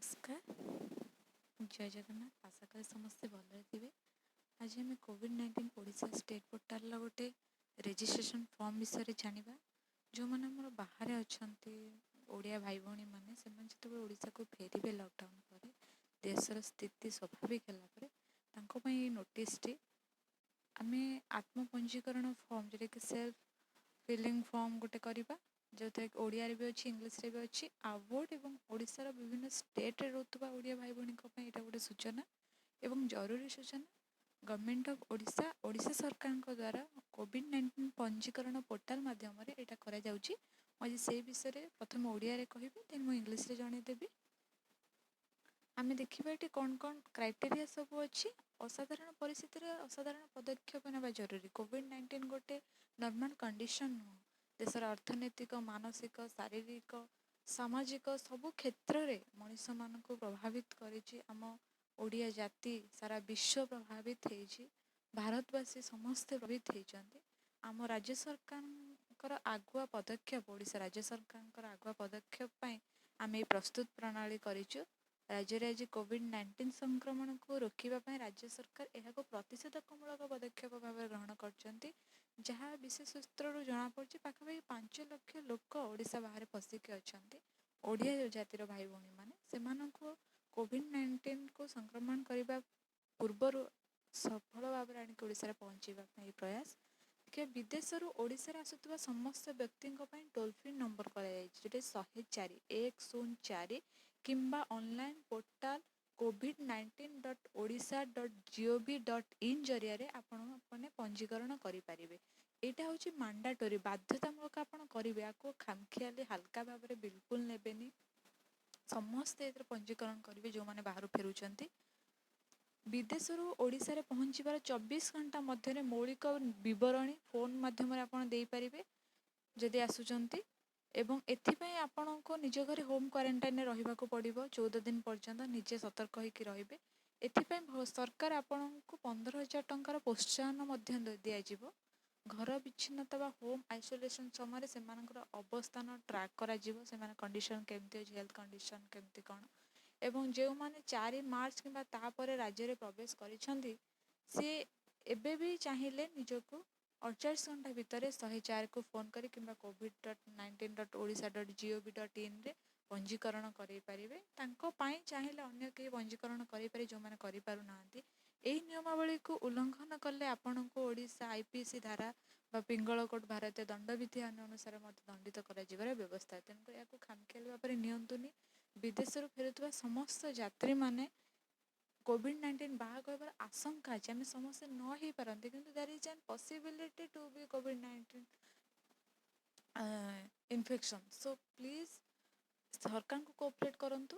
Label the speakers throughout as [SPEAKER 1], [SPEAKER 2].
[SPEAKER 1] ନମସ୍କାର, ଜୟ ଜଗନ୍ନାଥ। ଆଶା କରେ ସମସ୍ତେ ଭଲରେ ଥିବେ। ଆଜି ଆମେ କୋଭିଡ଼-19 ଓଡ଼ିଶା ଷ୍ଟେଟ୍ ପୋର୍ଟାଲର ଗୋଟେ ରେଜିଷ୍ଟ୍ରେସନ୍ ଫର୍ମ ବିଷୟରେ ଜାଣିବା। ଯେଉଁମାନେ ଆମର ବାହାରେ ଅଛନ୍ତି, ଓଡ଼ିଆ ଭାଇ ଭଉଣୀମାନେ, ସେମାନେ ଯେତେବେଳେ ଓଡ଼ିଶାକୁ ଫେରିବେ ଲକଡାଉନ୍ ପରେ, ଦେଶର ସ୍ଥିତି ସ୍ୱାଭାବିକ ହେଲା ପରେ, ତାଙ୍କ ପାଇଁ ଏଇ ନୋଟିସ୍ଟି। ଆମେ ଆତ୍ମପଞ୍ଜୀକରଣ ଫର୍ମ, ଯେଉଁଟାକି ସେଲ୍ଫ ଫିଲିଂ ଫର୍ମ ଗୋଟେ କରିବା, ଯେଉଁଥିରେ କି ଓଡ଼ିଆରେ ବି ଅଛି, ଇଂଲିଶରେ ବି ଅଛି। ଆବୋର୍ଡ଼ ଏବଂ ଓଡ଼ିଶାର ବିଭିନ୍ନ ଷ୍ଟେଟ୍ରେ ରହୁଥିବା ଓଡ଼ିଆ ଭାଇ ଭଉଣୀଙ୍କ ପାଇଁ ଏଇଟା ଗୋଟେ ସୂଚନା ଏବଂ ଜରୁରୀ ସୂଚନା। ଗଭର୍ଣ୍ଣମେଣ୍ଟ ଅଫ୍ ଓଡ଼ିଶା, ଓଡ଼ିଶା ସରକାରଙ୍କ ଦ୍ୱାରା କୋଭିଡ଼-19 ପଞ୍ଜୀକରଣ ପୋର୍ଟାଲ ମାଧ୍ୟମରେ ଏଇଟା କରାଯାଉଛି। ମୁଁ ଆଜି ସେଇ ବିଷୟରେ ପ୍ରଥମେ ଓଡ଼ିଆରେ କହିବି, ଦେନ୍ ମୁଁ ଇଂଲିଶରେ ଜଣେଇଦେବି। ଆମେ ଦେଖିବା ଏଠି କ'ଣ କ'ଣ କ୍ରାଇଟେରିଆ ସବୁ ଅଛି। ଅସାଧାରଣ ପରିସ୍ଥିତିରେ ଅସାଧାରଣ ପଦକ୍ଷେପ ନେବା ଜରୁରୀ। କୋଭିଡ଼-19 ଗୋଟେ ନର୍ମାଲ କଣ୍ଡିସନ୍ ନୁହଁ। ଦେଶର ଅର୍ଥନୈତିକ, ମାନସିକ, ଶାରୀରିକ, ସାମାଜିକ ସବୁ କ୍ଷେତ୍ରରେ ମଣିଷମାନଙ୍କୁ ପ୍ରଭାବିତ କରିଛି। ଆମ ଓଡ଼ିଆ ଜାତି, ସାରା ବିଶ୍ୱ ପ୍ରଭାବିତ ହେଇଛି। ଭାରତବାସୀ ସମସ୍ତେ ପ୍ରଭାବିତ ହେଇଛନ୍ତି। ଆମ ରାଜ୍ୟ ସରକାରଙ୍କର ଆଗୁଆ ପଦକ୍ଷେପ, ଓଡ଼ିଶା ରାଜ୍ୟ ସରକାରଙ୍କର ଆଗୁଆ ପଦକ୍ଷେପ ପାଇଁ ଆମେ ଏଇ ପ୍ରସ୍ତୁତ ପ୍ରଣାଳୀ କରିଛୁ। ରାଜ୍ୟରେ ଆଜି କୋଭିଡ଼-19 ସଂକ୍ରମଣକୁ ରୋକିବା ପାଇଁ ରାଜ୍ୟ ସରକାର ଏହାକୁ ପ୍ରତିଷେଧକମୂଳକ ପଦକ୍ଷେପ ଭାବରେ ଗ୍ରହଣ କରିଛନ୍ତି। ଯାହା ବିଶେଷ ସୂତ୍ରରୁ ଜଣାପଡ଼ୁଛି, ପାଖାପାଖି 5 ଲକ୍ଷ ଲୋକ ଓଡ଼ିଶା ବାହାରେ ଫସିକି ଅଛନ୍ତି, ଓଡ଼ିଆ ଜାତିର ଭାଇ ଭଉଣୀମାନେ। ସେମାନଙ୍କୁ କୋଭିଡ଼-19କୁ ସଂକ୍ରମଣ କରିବା ପୂର୍ବରୁ ସଫଳ ଭାବରେ ଆଣିକି ଓଡ଼ିଶାରେ ପହଞ୍ଚାଇବା ପାଇଁ ଏହି ପ୍ରୟାସ। ଦେଖିବା, ବିଦେଶରୁ ଓଡ଼ିଶାରେ ଆସୁଥିବା ସମସ୍ତ ବ୍ୟକ୍ତିଙ୍କ ପାଇଁ ଟୋଲ୍ ଫ୍ରି ନମ୍ବର କରାଯାଇଛି, ଯେଉଁଟା 104, 104, କିମ୍ବା online portal covid19.odisha.gov.in ଜରିଆରେ ଆପଣ ମାନେ ପଞ୍ଜୀକରଣ କରିପାରିବେ। ଏଇଟା ହେଉଛି ମାଣ୍ଡାଟୋରି, ବାଧ୍ୟତାମୂଳକ। ଆପଣ କରିବେ। ଆକୁ ଖାମଖିଆଲି, ହାଲକା ଭାବରେ ବିଲକୁଲ ନେବେନି। ସମସ୍ତେ ଏଥିରେ ପଞ୍ଜୀକରଣ କରିବେ, ଯେଉଁମାନେ ବାହାରୁ ଫେରୁଛନ୍ତି। ବିଦେଶରୁ ଓଡ଼ିଶାରେ ପହଞ୍ଚିବାର 24 ଘଣ୍ଟା ମଧ୍ୟରେ ମୌଳିକ ବିବରଣୀ ଫୋନ୍ ମାଧ୍ୟମରେ ଆପଣ ଦେଇପାରିବେ, ଯଦି ଆସୁଛନ୍ତି। ଏବଂ ଏଥିପାଇଁ ଆପଣଙ୍କୁ ନିଜ ଘରେ ହୋମ୍ କ୍ୱାରେଣ୍ଟାଇନରେ ରହିବାକୁ ପଡ଼ିବ 14 ଦିନ ପର୍ଯ୍ୟନ୍ତ। ନିଜେ ସତର୍କ ହେଇକି ରହିବେ। ଏଥିପାଇଁ ସରକାର ଆପଣଙ୍କୁ 15,000 ଟଙ୍କାର ପ୍ରୋତ୍ସାହନ ମଧ୍ୟ ଦିଆଯିବ। ଘର ବିଚ୍ଛିନ୍ନତା ବା ହୋମ୍ ଆଇସୋଲେସନ୍ ସମୟରେ ସେମାନଙ୍କର ଅବସ୍ଥାନ ଟ୍ରାକ୍ କରାଯିବ, ସେମାନେ କଣ୍ଡିସନ୍ କେମିତି ଅଛି, ହେଲ୍ଥ କଣ୍ଡିସନ୍ କେମିତି କ'ଣ। ଏବଂ ଯେଉଁମାନେ 4 ମାର୍ଚ୍ଚ କିମ୍ବା ତାପରେ ରାଜ୍ୟରେ ପ୍ରବେଶ କରିଛନ୍ତି, ସିଏ ଏବେ ବି ଚାହିଁଲେ ନିଜକୁ 48 ଘଣ୍ଟା ଭିତରେ 104କୁ ଫୋନ୍ କରି କିମ୍ବା covid.19.odisha.gov.inରେ ପଞ୍ଜୀକରଣ କରାଇ ପାରିବେ। ତାଙ୍କ ପାଇଁ ଚାହିଁଲେ ଅନ୍ୟ କେହି ପଞ୍ଜୀକରଣ କରିପାରିବେ, ଯେଉଁମାନେ କରିପାରୁନାହାନ୍ତି। ଏହି ନିୟମାବଳୀକୁ ଉଲ୍ଲଂଘନ କଲେ ଆପଣଙ୍କୁ ଓଡ଼ିଶା ଆଇପିସି ଧାରା ବା ପିଙ୍ଗଳ କୋଡ଼, ଭାରତୀୟ ଦଣ୍ଡବିଧି ଆଇନ ଅନୁସାରେ ମଧ୍ୟ ଦଣ୍ଡିତ କରାଯିବାର ବ୍ୟବସ୍ଥା। ତେଣୁକରି ଏହାକୁ ଖାମଖିଆଲି ଭାବରେ ନିଅନ୍ତୁନି। ବିଦେଶରୁ ଫେରୁଥିବା ସମସ୍ତ ଯାତ୍ରୀମାନେ କୋଭିଡ଼-19 ବାହକ ହେବାର ଆଶଙ୍କା ଅଛି। ଆମେ ସମସ୍ତେ ନ ହେଇପାରନ୍ତି, କିନ୍ତୁ there is an possibility to be COVID-19 infection. So please ସରକାରଙ୍କୁ କୋଅପରେଟ୍ କରନ୍ତୁ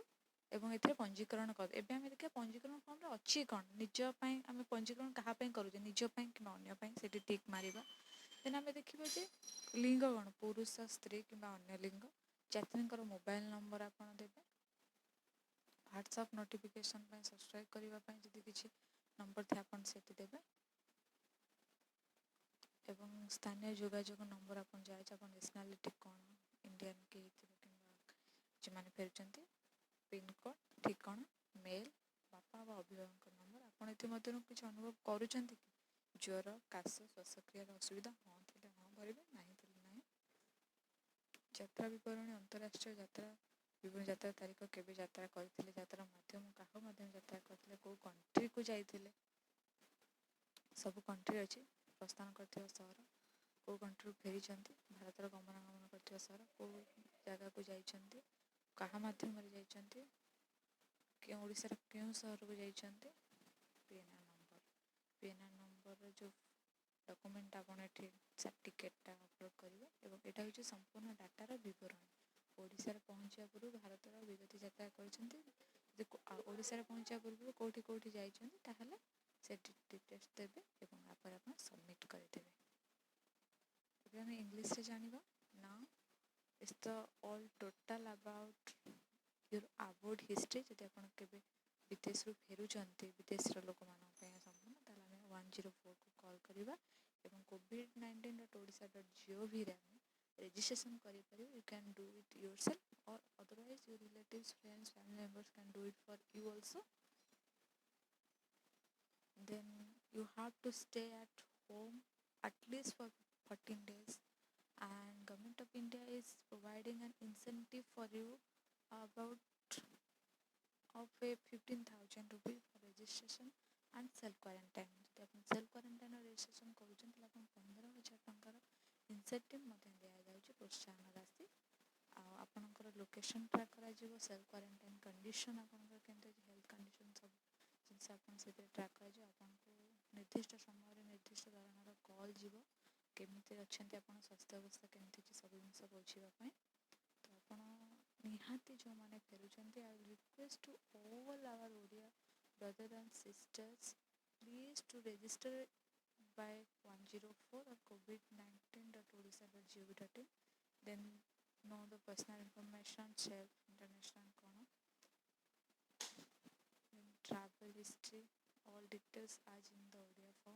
[SPEAKER 1] ଏବଂ ଏଥିରେ ପଞ୍ଜୀକରଣ କରନ୍ତୁ। ଏବେ ଆମେ ଦେଖିବା ପଞ୍ଜୀକରଣ ଫର୍ମରେ ଅଛି କ'ଣ। ନିଜ ପାଇଁ ଆମେ ପଞ୍ଜୀକରଣ କାହା ପାଇଁ କରୁଛେ, ନିଜ ପାଇଁ କିମ୍ବା ଅନ୍ୟ ପାଇଁ, ସେଠି ଟିକ୍ ମାରିବା। ଦେନ୍ ଆମେ ଦେଖିବା ଯେ ଲିଙ୍ଗ କ'ଣ, ପୁରୁଷ, ସ୍ତ୍ରୀ କିମ୍ବା ଅନ୍ୟ ଲିଙ୍ଗ। ଯାତ୍ରୀଙ୍କର ମୋବାଇଲ ନମ୍ବର ଆପଣ ଦେବେ। ହ୍ୱାଟ୍ସଆପ୍ ନୋଟିଫିକେସନ୍ ପାଇଁ ସବସ୍କ୍ରାଇବ୍ କରିବା ପାଇଁ ଯଦି କିଛି ନମ୍ବର ଥାଏ, ଆପଣ ସେଠି ଦେବେ। ଏବଂ ସ୍ଥାନୀୟ ଯୋଗାଯୋଗ ନମ୍ବର ଆପଣ ଯାହା ଅଛି, ଆପଣ ନ୍ୟାସନାଲିଟି କ'ଣ, ଇଣ୍ଡିଆନ୍ କି ହେଇଥିବ କିମ୍ବା ଯେଉଁମାନେ ଫେରୁଛନ୍ତି, ପିନ୍କୋଡ଼୍, ଠିକଣା, ମେଲ୍, ବାପା ବା ଅଭିଭାବକଙ୍କ ନମ୍ବର। ଆପଣ ଏଥିମଧ୍ୟରୁ କିଛି ଅନୁଭବ କରୁଛନ୍ତି କି? ଜ୍ୱର, କାଶ, ଶ୍ୱାସକ୍ରିୟାର ଅସୁବିଧା, ହଁ ଥିଲେ ହଁ ଭରିବେ, ନାହିଁ ଥିଲେ ନାହିଁ। ଯାତ୍ରା ବିବରଣୀ, ଅନ୍ତରାଷ୍ଟ୍ରୀୟ ଯାତ୍ରା ବିବରଣୀ, ଯାତ୍ରା ତାରିଖ, କେବେ ଯାତ୍ରା କରିଥିଲେ, ଯାତ୍ରା ମାଧ୍ୟମ, କାହା ମାଧ୍ୟମରେ ଯାତ୍ରା କରିଥିଲେ, କେଉଁ କଣ୍ଟ୍ରିକୁ ଯାଇଥିଲେ, ସବୁ କଣ୍ଟ୍ରି ଅଛି। ପ୍ରସ୍ଥାନ କରିଥିବା ସହର, କେଉଁ କଣ୍ଟ୍ରିରୁ ଫେରିଛନ୍ତି, ଭାରତର ଗମନାଗମନ କରିଥିବା ସହର, କେଉଁ ଜାଗାକୁ ଯାଇଛନ୍ତି, କାହା ମାଧ୍ୟମରେ ଯାଇଛନ୍ତି, କେଉଁ ଓଡ଼ିଶାର କେଉଁ ସହରକୁ ଯାଇଛନ୍ତି, ପିଏନ୍ଆର୍ ନମ୍ବର। ପିଏନ୍ଆର୍ ନମ୍ବରର ଯେଉଁ ଡକୁମେଣ୍ଟ, ଆପଣ ଏଠି ସାର୍ଟିଫିକେଟଟା ଅପଲୋଡ଼ କରିବେ। ଏବଂ ଏଇଟା ହେଉଛି ସମ୍ପୂର୍ଣ୍ଣ ଡାଟାର ବିବରଣୀ। ଓଡ଼ିଶାରେ ପହଞ୍ଚିବା ପୂର୍ବରୁ ଭାରତର ବିଗତ ଯାତ୍ରା କରିଛନ୍ତି, ଯଦି ଓଡ଼ିଶାରେ ପହଞ୍ଚିବା ପୂର୍ବରୁ କେଉଁଠି କେଉଁଠି ଯାଇଛନ୍ତି, ତାହେଲେ ସେଠି ଡିଟେଲ୍ସ ଦେବେ ଏବଂ ତାପରେ ଆପଣ ସବମିଟ୍ କରିଦେବେ। ଏବେ ଆମେ ଇଂଲିଶରେ ଜାଣିବା ନା। It's the all total about your abroad history. ଯଦି ଆପଣ କେବେ ବିଦେଶରୁ ଫେରୁଛନ୍ତି, ବିଦେଶର ଲୋକମାନଙ୍କ ପାଇଁ ସମ୍ପୂର୍ଣ୍ଣ, ତାହେଲେ ଆମେ 104କୁ କଲ୍ କରିବା ଏବଂ covid19.odisha.govରେ ଆମେ ରେଜିଷ୍ଟ୍ରେସନ୍ କରିପାରିବୁ। You can do it yourself. Or otherwise, your relatives, friends, family members can do it for you also. Then you have to stay at home at least for 14 days, and Government of India is providing an incentive for you about of a 15,000 rupees for registration and self quarantine. ଯଦି ଆପଣ self quarantine registration କରୁଛନ୍ତି, ତାହେଲେ ଆପଣ 15,000 ଟଙ୍କାର incentive ମଧ୍ୟ ଦିଆଯାଉଛି, ପ୍ରୋତ୍ସାହନ ରାଶି। ଆଉ ଆପଣଙ୍କର ଲୋକେସନ୍ ଟ୍ରାକ୍ କରାଯିବ, ସେଲ୍ଫ କ୍ୱାରେଣ୍ଟାଇନ୍ କଣ୍ଡିସନ୍ ଆପଣଙ୍କର କେମିତି ଅଛି, ହେଲ୍ଥ କଣ୍ଡିସନ୍, ସବୁ ଜିନିଷ ଆପଣ ସେଥିରେ ଟ୍ରାକ୍ କରାଯିବ। ଆପଣଙ୍କୁ ନିର୍ଦ୍ଦିଷ୍ଟ ସମୟରେ ନିର୍ଦ୍ଦିଷ୍ଟ ଧରଣର କଲ୍ ଯିବ, କେମିତି ଅଛନ୍ତି ଆପଣ, ସ୍ୱାସ୍ଥ୍ୟ ଅବସ୍ଥା କେମିତି ଅଛି, ସବୁ ଜିନିଷ ବୁଝିବା ପାଇଁ। ତ ଆପଣ ନିହାତି ଯେଉଁମାନେ ଫେରୁଛନ୍ତି, I will request to all our Odia brother and sisters, please to register by 104 or covid19.odisha.gov.in. Then know the personal information, self international କ'ଣ, then travel history, all details as in the Odia form.